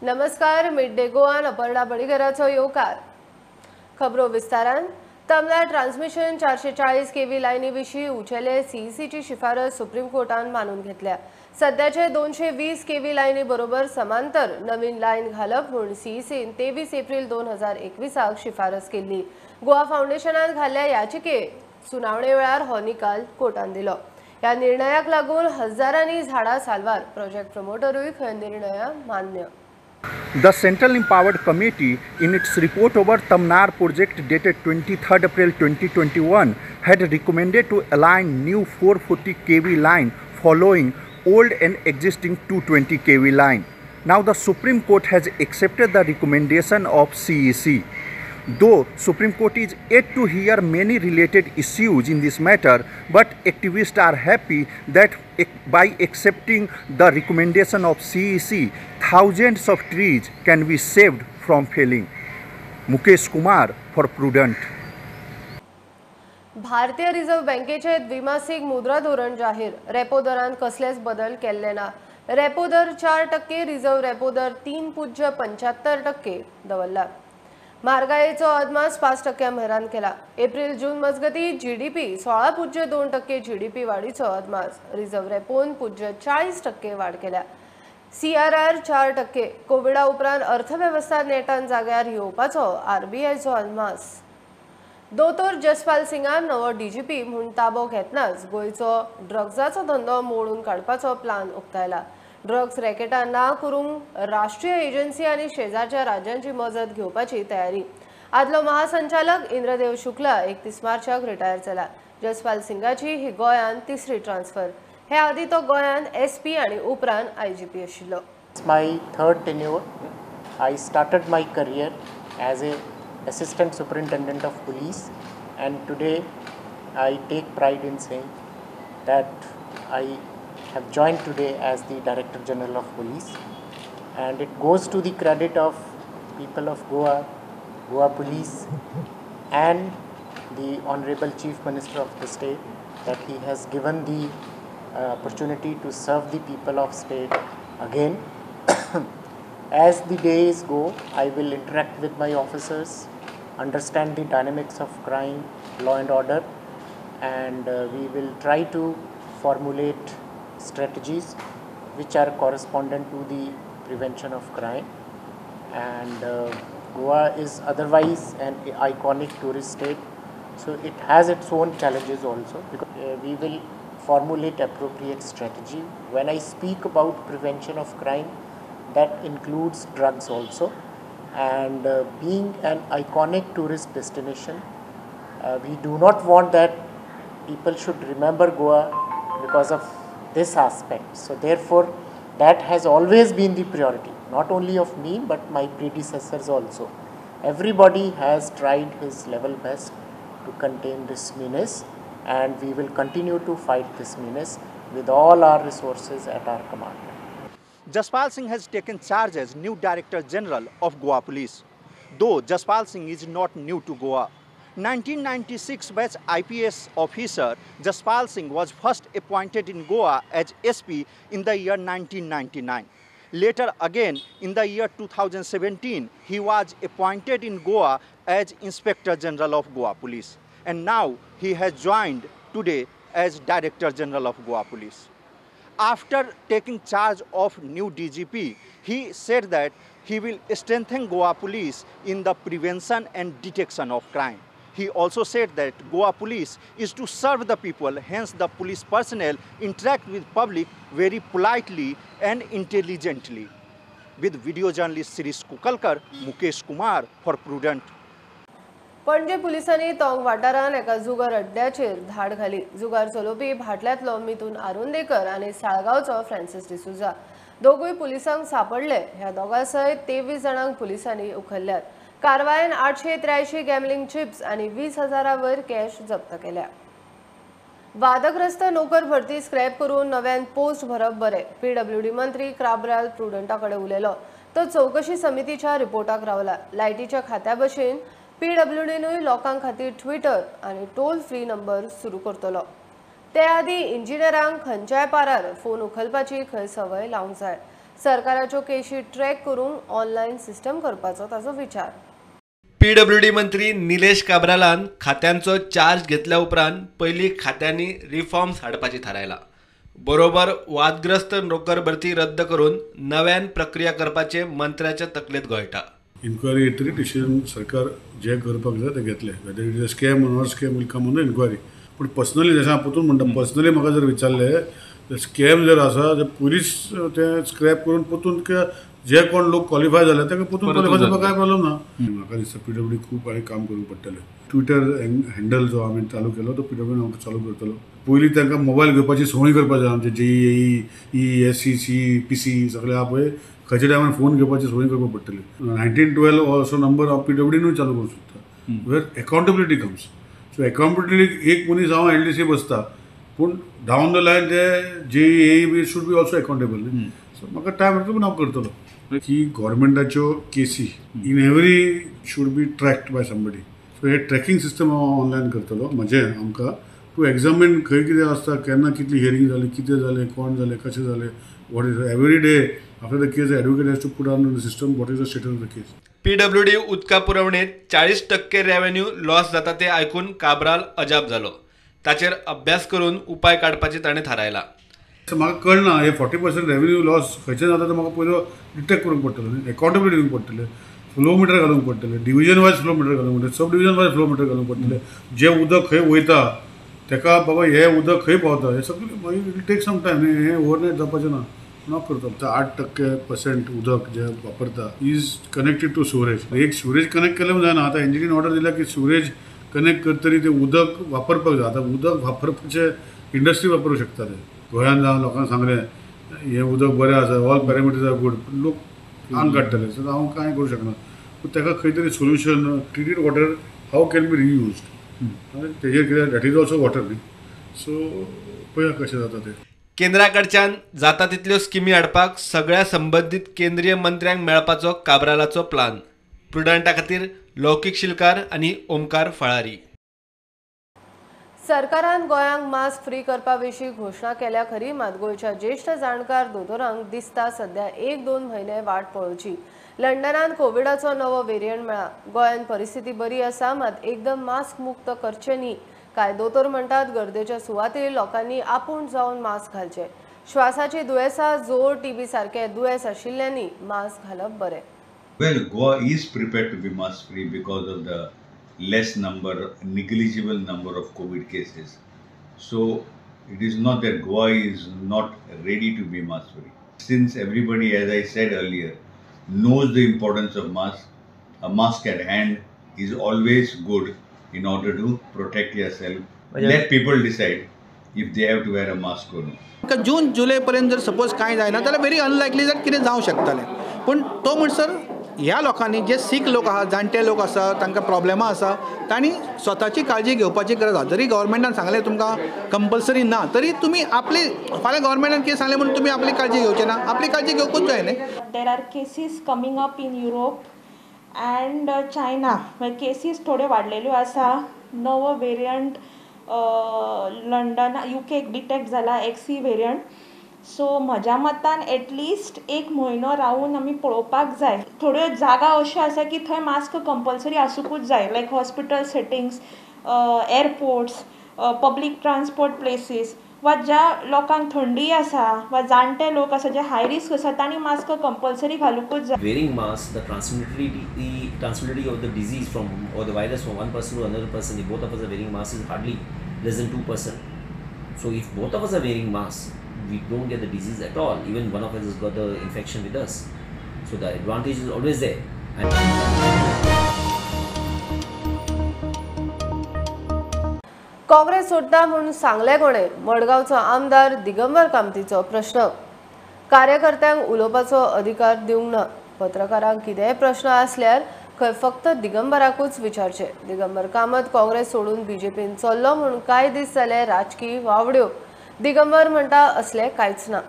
नमस्कार, mid day गोवान अपर्णा बडीगराचो येवकार. खबरो विस्तारान. तमनार ट्रान्समिशन 440 केव्ही लायनी विशीं उचेले सीईसीची शिफारस सुप्रीम कोर्टान मानून घेतल्या. सद्याचे 220 केव्ही लायनी बरोबर समांतर नवीन लायन घालप म्हूण सीईसीन 23 एप्रिल 2021 शिफारस केल्ली. गोवा फावंडेशनान घाल्ल्या याचिके सुनावणे वेळार हो निकाल कोर्टान दिलो. ह्या निर्णयाक लागून हजारांनी झाडां साल्वार. प्रोजेक्ट प्रमोटरूय खंय निर्णय मान्य. The Central Empowered Committee, in its report over Tamnar project dated 23rd April 2021, had recommended to align new 440 kV line following old and existing 220 kV line. Now the Supreme Court has accepted the recommendation of CEC. Though Supreme Court is yet to hear many related issues in this matter, but activists are happy that by accepting the recommendation of CEC, thousands of trees can be saved from felling. Mukesh Kumar for Prudent. Bharatiya reserve बँकेचे द्विमासिक मुद्रा धोरण जाहीर. Repo दरांत कसलेच बदल केल्ले ना. रेपो दर 4%, रिझर्व्ह रेपो दर 3.75% दवरला. म्हारगायेचो अदमास 5% म्हऱ्यांत केला. एप्रिल जून मजगती जीडीपी 16.2% जीडीपी वाडीचो अदमास. रिझर्व्ह रेपोन 0.40% वाड केल्या. सीआरआर 4%. कोविडा उपरांत अर्थवेवस्था नेटान जाग्यार येवपाचो आरबीआयचो अदमास. दोतोर जसपाल सिंगान नवो डीजीपी म्हूण ताबो घेतनाच गोंयचो ड्रग्साचो धंदो मोडून काडपाचो प्लान उक्तायला. ड्रग्स रॅकेटां ना करूंक राष्ट्रीय एजन्सी आनी शेजारच्या राज्यांची मजत घेवपाची तयारी. आदलो महासंचालक इंद्रदेव शुक्ला 31 मार्चाक रिटायर जाला. जसपाल सिंगाची ही गोंयांत तिसरी ट्रान्सफर. हे आदी तो गोंयांत एसपी आनी उपरांत आयजीपी आशिल्लो. It's my third tenure. I started my career as a assistant superintendent of police, and today I take pride in saying that I have joined today as the Director General of Police, and it goes to the credit of people of Goa, Goa Police, and the Honorable Chief Minister of the state that he has given the opportunity to serve the people of state again. As the days go, I will interact with my officers, understand the dynamics of crime, law and order, and we will try to formulate strategies which are correspondent to the prevention of crime. And Goa is otherwise an iconic tourist state, so it has its own challenges also. Because we will formulate appropriate strategy. When I speak about prevention of crime, that includes drugs also. And being an iconic tourist destination, we do not want that people should remember Goa because of this aspect. So therefore, that has always been the priority, not only of me but my predecessors also. Everybody has tried his level best to contain this menace, and we will continue to fight this menace with all our resources at our command. Jaspal Singh has taken charge as new Director General of Goa Police. Though Jaspal Singh is not new to Goa. 1996 batch IPS officer Jaspal Singh was first appointed in Goa as SP in the year 1999. Later again in the year 2017, he was appointed in Goa as Inspector General of Goa Police. And now he has joined today as Director General of Goa Police. After taking charge of new DGP, he said that he will strengthen Goa Police in the prevention and detection of crime. He also said that Goa Police is to serve the people, hence the police personnel interact with public very politely and intelligently. With video journalist Shirish Kukalkar, Mukesh Kumar for Prudent. Panaji पुलिसांनी तोंग वाठारांत एका जुगार अड्ड्याचेर धाड घाली. जुगार चलोवपी भाटल्यांतलो मिथून आरोंदेकर आनी साळगांवचो Francis D'Souza दोगूय पुलिसांक सांपडले. ह्या दोगां सयत 23 जाणांक पुलिसांनी उखल्ल्यात. कारवायेन 883 गॅमलिंग चिप्स आनी 20,000 वयर कॅश जप्त केल्या. वादग्रस्त नोकर भरती स्क्रॅप करून नव्यान पोस्ट भरप बरें, पीडब्ल्यूडी मंत्री क्राब्राल प्रुडंटा कडेन उलयलो. तो चवकशी समितीच्या रिपोर्टाक रावला. लायटीच्या खात्या भशेन पीडब्ल्यूडीनूय लोकां खातीर ट्विटर आनी टोल फ्री नंबर सुरू करतलो. ते आदी इंजिनियरांक खंयच्याय पारार फोन उखलपाची खंय संवय लावंक जाय. सरकाराच्यो केशी ट्रॅक करूंक ऑनलायन सिस्टम करपाचो ताचो विचार. पीडब्ल्यूडी मंत्री निलेश काब्रालान खात्यांचो चार्ज घेतल्या उपरांत पयलीं खात्यांनी रिफॉर्म्स हाडपाची थारायला. बरोबर वादग्रस्त नोकर भरती रद्द करून नव्यान प्रक्रिया करपाचे मंत्र्याच्या तकलेंत घोळटा. इन्क्वायरी येतली, डिसिजन सरकार जे करपाक जाय ते घेतले. Whether it is a scam or not scam will come on the inquiry. पूण पर्सनली जशें हांव परतून म्हणटा, पर्सनली म्हाका जर विचारलें स्कॅम जर आसा जाल्यार पुलीस ते स्क्रॅप करून परतून जे कोण लोक क्वॉलिफाय जाले ताका परतून क्वॉलिफाय जावपाक कांय प्रॉब्लम ना. म्हाका दिसता पीडब्ल्यूडी खूब आनी काम करूंक पडटलें. ट्विटर हँडल जो आमी चालू केलो तो पीडब्ल्यूडी आमकां चालू करतलो. पयलीं तांकां मोबायल घेवपाची संवय करपाक जाय. आमचे JE E S C C P C सगळे आहा पळय, खंयच्या टायमार फोन घेवपाची संवय करपाक पडटली. 1912 हो असो नंबर हांव पीडब्ल्यूडीनूय चालू करूंक सोदता, वेर अकाउंटेबिलिटी कम्स. सो अकाउंटेबिलिटी एक मनीस हांव एलडीसी बसता, पूण डावन the line ते JE A B should be also accountable न्ही. सो म्हाका टायम लागता पूण हांव करतलो. की गव्हर्मेंटाच्यो केसी in every should be tracked by somebody. So hey tracking system हांव ऑनलायन करतलो म्हजें आमकां टू एग्जामीन खंय कितें आसता, केन्ना कितली हियरींग जाली, कितें जालें, कोण जालें, कशें जालें, what is every day after the case advocate has to put on the system what is the status of the case. PWD उदका पुरवणेत 40% रेव्हेन्यू लॉस जाता ते आयकून काब्राल अजाप जालो. ताचेर अभ्यास करून उपाय काडपाचे ताणें थारायला. म्हाका कळना हे 40% रेव्हेन्यू लॉस खंयचे जाता ते म्हाका पयलो डिटेक्ट करूंक पडटलो न्ही, अकाउंटेबिलिटी दिवंक पडटलें, फ्लो मिटर घालूंक पडटलें, डिविजन वायज फ्लो मिटर घालूंक पडटलें, sub division wise flow meter घालूंक पडटलें. जें उदक खंय वयता ताका बाबा हें उदक खंय पावता हें सगळें मागीर it take some time, हें ओवरनायट जावपाचें ना. पूण हांव करतलो. 8% उदक जें वापरता is connected to sewerage. एक सिवरेज कनेक्ट केलें म्हूण जायना, आतां एनजीटीन ऑर्डर दिल्या की सिवरेज कनेक्ट करतरी तें उदक वापरपाक जाय. आतां उदक वापरपाचें इंडस्ट्री वापरूंक शकता. ते गोंयांत जावन लोकांक सांगलें हें उदक बरें आसा, ऑल पॅरामिटर्स are good, लोक आंग काडटले. सो हांव कांय करूंक शकना. पूण ताका खंय तरी solution, treated water how can be reused तेजेर कित्याक that is also water न्ही. सो पळया कशें जाता तें. केंद्रा कडच्यान जाता तितल्यो स्किमी हाडपाक सगळ्या संबंदीत केंद्रीय मंत्र्यांक मेळपाचो काब्रालाचो प्लान. प्रुडंटा खातीर लौकीक शिलकार आनी ओमकार फळारी. सरकारान गोंयांक मास्क फ्री करपा विशीं घोशणा केल्या खरी, मात गोंयच्या ज्येश्ठ जाणकार दोतोरांक दिसता सध्या 1-2 म्हयने वाट पळोवची. लंडनान कोविडाचो नवो वेरियंट मेळ्ळा. गोंयांत परिस्थिती बरी आसा, मात एकदम मास्क मुक्त करचे न्ही. कांय दोतोर म्हणटात गर्देच्या सुवातेर लोकांनी आपूण जावन मास्क घालचे. श्वासाची दुयेंसां, जोर, टीबी सारके दुयेंस आशिल्ल्यांनी मास्क घालप बरें. Well, Goa is prepared to be mask free because of the less number, negligible number of COVID cases. So it is not that Goa is not ready to be mask free. Since everybody, as I said earlier, knows the importance of mask, a mask at hand is always good in order to protect yourself. Let people decide if they have to wear a mask or not. जून जुलय पर्यंत जर suppose कांय जायना जाल्यार very अनलायकली that कितें जावंक शकतलें. पूण तो म्हणसर ह्या लोकांनी जे सीक लोक आसा, जाणटे लोक आसा, तांकां प्रॉब्लेमां आसा, तांणी स्वताची काळजी घेवपाची गरज आसा. जरी गव्हर्मेंटान सांगलें तुमकां कंपल्सरी ना, तरी तुमी आपली फाल्यां गव्हर्मेंटान कितें सांगलें म्हणून तुमी आपली काळजी घेवची ना, आपली काळजी घेवकूच जाय न्ही. There are cases coming up in Europe and China. Cases थोड्यो वाडलेल्यो आसा. नवो वेरियंट लंडन युकेक डिटेक्ट जाला, एक्सी वेरियंट. सो म्हज्या मतान एटलिस्ट 1 म्हयनो रावून आमी पळोवपाक जाय. थोड्यो जागा अश्यो आसा की थंय मास्क कंपल्सरी आसूंकूच जाय, like hospital settings, airports, public transport places, वा ज्या लोकांक थंडी आसा वा जाणटे लोक आसा जे हाय रिस्क आसा तांणी मास्क कंपल्सरी घालूंकूच जाय. Wearing mask, the transmissibility of the disease from or the virus from one person to another person, if both of us are wearing masks, is hardly less than 2%. So if both of us are wearing masks, we don't get the disease at all. Even one of us has got the infection with us. So the advantage is always there. Congress सोडटा म्हणून सांगले कोणे? मडगांवचो आमदार दिगंबर कामतीचो प्रश्न. कार्यकर्त्यांक उलोवपाचो अधिकार दिवंक ना. पत्रकारांक कितेंय प्रश्न आसल्यार खंय फक्त दिगंबराकूच विचारचे. दिगंबर कामत काँग्रेस सोडून बीजेपीन चल्लो म्हणून कांय दीस जाले राजकीय वावड्यो. दिगंबर म्हणटा असले कांयच ना.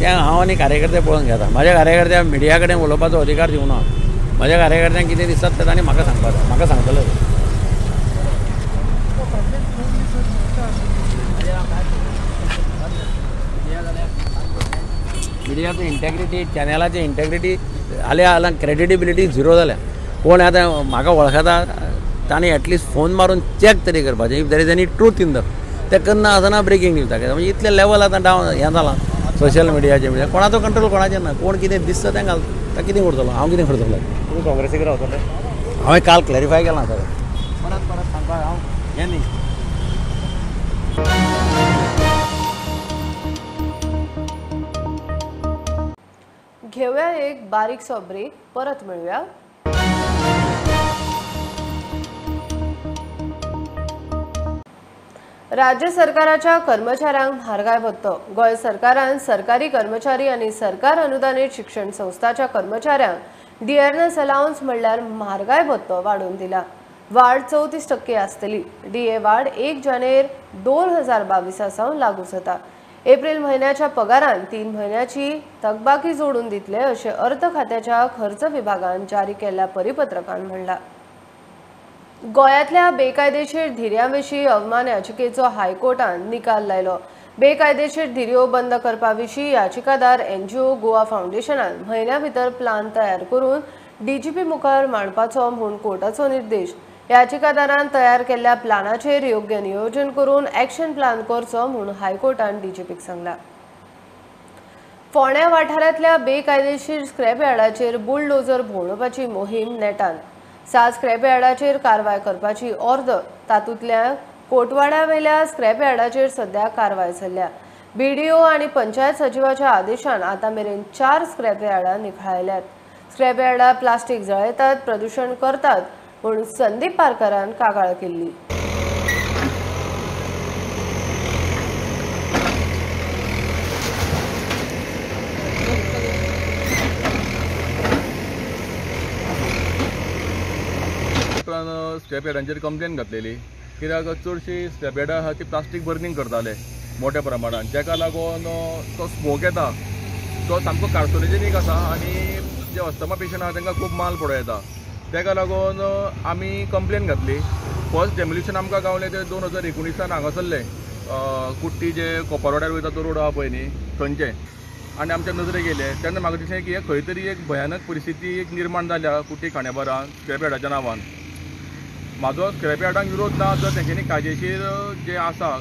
ते हांव आनी कार्यकर्ते पळोवन घेता. म्हाज्या कार्यकर्त्यांक मिडिया कडेन उलोवपाचो अधिकार दिवना. म्हाज्या कार्यकर्त्यांक कितें दिसतात तें तांणी म्हाका सांगपाक, म्हाका सांगतले. मिडियाची इंटेग्रिटी, चॅनलाची इंटेग्रिटी हाल्या हाल्या क्रेडिबिलिटी झिरो जाल्या. कोण आतां म्हाका वळखता तांणी एटलिस्ट फोन मारून चॅक तरी करपाचें if there is any truth in the ते करना आसतना ब्रेकींग न्यूज दाखयता. म्हणजे इतलें लेवल आतां डावन हें जालां सोशल मिडियाचें, म्हणजे कोणाचो कंट्रोल कोणाचेर ना, कोण कितें दिसता तें घालता. कितें करतलो हांव, कितें करतलो? तुमी काँग्रेसीक रावतले? हांवें काल क्लॅरिफाय केलां सगळें, परत परत सांगपाक हांव हें न्ही. घेवया एक बारीकसो ब्रेक, परत मेळुया. राज्य सरकाराच्या कर्मचाऱ्यांक म्हारगाय भत्तो. गोंय सरकारान सरकारी कर्मचारी आनी सरकार अनुदानीत शिक्षण संस्थाच्या कर्मचाऱ्यांक डिअरनेस अलावन्स म्हणल्यार म्हारगाय भत्तो वाडोवन दिला. वाड 34% आसतली. डीए वाड 1 जानेर 2022 सावन लागू जाता. एप्रिल म्हयन्याच्या पगारान 3 म्हयन्याची थकबाकी जोडून दितले अशें अर्थ खात्याच्या खर्च विभागान जारी केल्ल्या परिपत्रकान म्हणलां. गोंयांतल्या बेकायदेशीर धिरयां विशीं अवमान याचिकेचो हायकोर्टान निकाल लायलो. बेकायदेशीर धिरयो बंद करपा विशीं याचिकादार एनजीओ गोवा फावंडेशनान म्हयन्या भितर प्लान तयार करून डीजीपी मुखार मांडपाचो म्हूण कोर्टाचो निर्देश. याचिकादारान तयार केल्ल्या प्लानाचेर योग्य नियोजन करून एक्शन प्लान करचो म्हूण हायकोर्टान डीजीपीक सांगला. फोंड्या वाठारांतल्या बेकायदेशीर स्क्रॅप यार्डाचेर बुलडोजर भोंवडावपाची मोहीम नेटान. 7 स्क्रॅप यार्डाचेर कारवाय करपाची ऑर्दर. तातूंतल्या कोटवाड्यावेल्या स्क्रॅप यार्डाचेर सध्या कारवाय चल्ल्या. बीडीओ आनी पंचायत सचिवाच्या आदेशान आतां मेरेन 4 स्क्रॅप यार्डां निखळायल्यात. स्क्रॅप यार्डां प्लास्टीक जळयतात, प्रदूशण करतात म्हूण संदीप पारकरान कागाळ केल्ली. स्क्रॅप यार्डांचेर कंप्लेन घातलेली कित्याक चडशी स्क्रॅप यार्डां आहा ती प्लास्टीक बर्निंग करताले मोठ्या प्रमाणान, जाका लागून तो स्मोक येता तो सामको कार्सोजेनीक आसा आनी जे अस्थमा पेशंट आहा तांकां खूब माल पडो येता. ताका लागून आमी कंप्लेन घातली. फर्स्ट डेमोलिशन आमकां गावलें तें 2019 हांगासरलें, कुट्टी जे कोपरवाड्यार वयता तो रोड आहा पळय न्ही थंयचें, आनी आमच्या नजरेक येयलें तेन्ना म्हाका दिसलें की खंय तरी एक भयानक परिस्थिती एक निर्माण जाल्या कुट्टी खांडेपारान स्क्रॅप यार्डाच्या नांवान. म्हाजो स्क्रॅप यार्डांक विरोध ना, जर तेंच्यांनी कायदेशीर जे आसा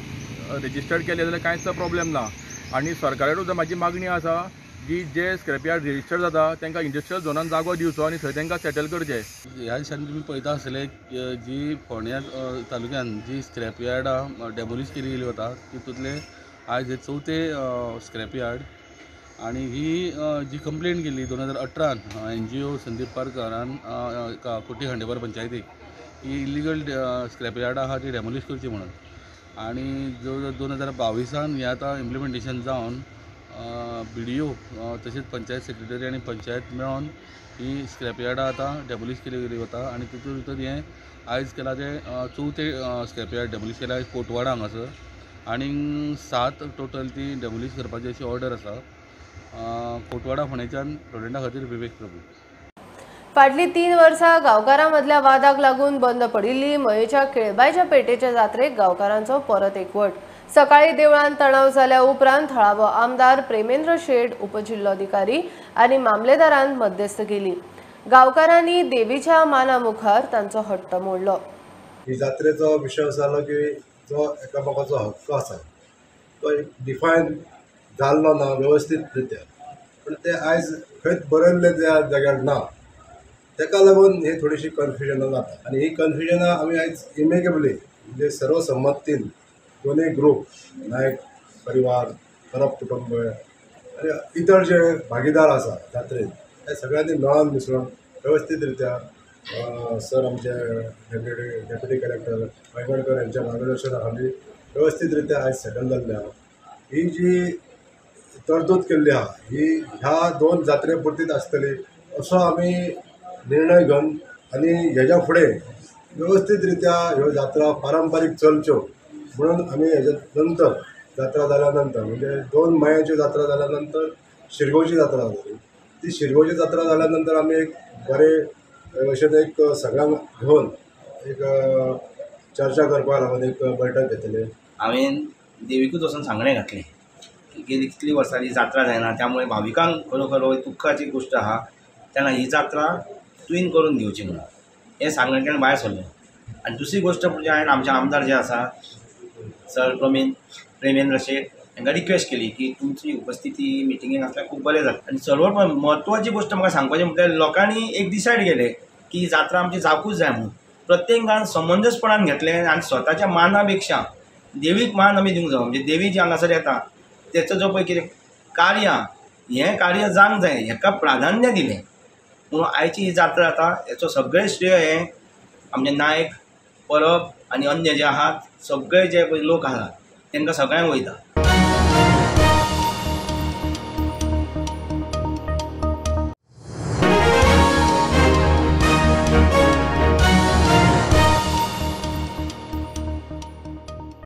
रजिस्टर्ड केले जाल्यार कांयच प्रॉब्लेम ना. आनी सरकारा सुद्दां म्हाजी मागणी आसा की जे स्क्रॅप यार्ड रजिस्टर्ड जाता तांकां इंडस्ट्रियल झोनान जागो दिवचो आनी थंय तांकां सेटल करचें. ह्या दिसांनी तुमी पळयता आसतले जी फोंड्या तालुक्यान जी स्क्रॅप यार्डां डेमोलिश केली गेली वता तितूंतले आयज हे चवथे स्क्रॅप यार्ड. आनी ही जी कंप्लेन केली 2018 एनजीओ संदीप पारकरान कुट्टी खांडेपार पंचायतीक ही इलिगल स्क्रॅप यार्ड आहा ती डेमोलिश करची म्हणून, आनी जो 2022 हें आतां इम्प्लिमेंटेशन जावन बीडीओ तशेंच पंचायत सेक्रेटरी आनी पंचायत मेळोन ही स्क्रॅप यार्डां आतां डेमोलिश केली गेली वता. आनी तितून भितर हें आयज केलां तें चवथें स्क्रॅप यार्ड डेमोलिश केलां कोटवाडा हांगासर, आनी 7 टोटल ती डेमोलिश करपाची अशी ऑर्डर आसा. कोटवाडा फोंडेच्यान प्रुडंटा खातीर विवेक प्रभू. फाटलीं 3 वर्सां गांवकारां मदल्या वादाक लागून बंद पडिल्ली मयेच्या केळबायच्या पेटेच्या जात्रेक गांवकारांचो परत एकवट. सकाळी देवळांत तणाव जाल्या उपरांत थळावो आमदार प्रेमेंद्र शेट, उपजिल्लोधिकारी आनी मामलेदारान मध्यस्थ केली. गांवकारांनी देवीच्या माना मुखार तांचो हट्ट मोडलो. ही जात्रेचो विशय जालो की जो एकामेकाचो हक्क आसा तो डिफायन जाल्लो ना वेवस्थीत रित्या, पण ते आयज खंयच बरयल्लें त्या जाग्यार ना, ताका लागून ही थोडीशी कन्फ्युजनां जाता. आनी ही कन्फ्युजनां आमी आयज इमेकेबली म्हणजे सर्वसम्मतीन दोनूय ग्रूप, नायक परिवार, परब कुटुंब आनी इतर जे भागीदार आसा जात्रेन, ते सगळ्यांनी मेळोन मिसळून वेवस्थीत रित्या सर आमचे डेप्युटी कलेक्टर वायंगणकर यांच्या मार्गदर्शना खाली वेवस्थीत रित्या आयज सेटल जाल्लें आहा. ही जी तरतूद केल्ली आहा ही ह्या 2 जात्रे पुरतीच आसतली असो आमी निर्णय घेवन आनी हेज्या फुडें वेवस्थीत रित्या ह्यो जात्रा पारंपारीक चलच्यो म्हणून आमी हेज्या नंतर जात्रा जाल्या नंतर म्हणजे 2 मयाची जात्रा जाल्या नंतर शिरगांवची जात्रा जाली, ती शिरगांवची जात्रा जाल्या नंतर आमी एक बरे भशेन एक सगळ्यांक घेवन एक चर्चा करपाक लागून एक बैठक घेतले. हांवें देवीकूच वचून सांगणें घातलें की गेली कितली वर्सां ही जात्रा जायना, त्यामुळे भाविकांक खरोखर हो दुख्खाची गोश्ट आहा. तेन्ना ही जात्रा तुवें करून घेवची म्हणून हें सांगण्यान भायर सरलें. आनी दुसरी गोश्ट म्हणजे हांवें आमचे आमदार जे आसा सर प्रेमेंद्र शेट हांकां रिक्वेस्ट केली की तुमची उपस्थिती मिटिंगेक आसल्यार खूब बरें जाता. आनी सर्व म्हत्वाची गोश्ट म्हाका सांगपाची म्हटल्यार लोकांनी एक डिसायड केलें की जात्रा आमची जावकूच जाय म्हणून. प्रत्येकान समंजसपणान घेतलें आनी स्वताच्या माना पेक्षा देवीक मान आमी दिवंक जाय. म्हणजे देवी जी हांगासर येता तेचो जो पळय कितें कार्य हें कार्य जावंक जाय हेका प्राधान्य दिलें म्हणून आयची ही जात्रा जाता. हेचो सगळें श्रेय हें आमचे नायक परब आनी अन्य जे आहात सगळे जे पळय लोक आहात तांकां सगळ्यांक वयता.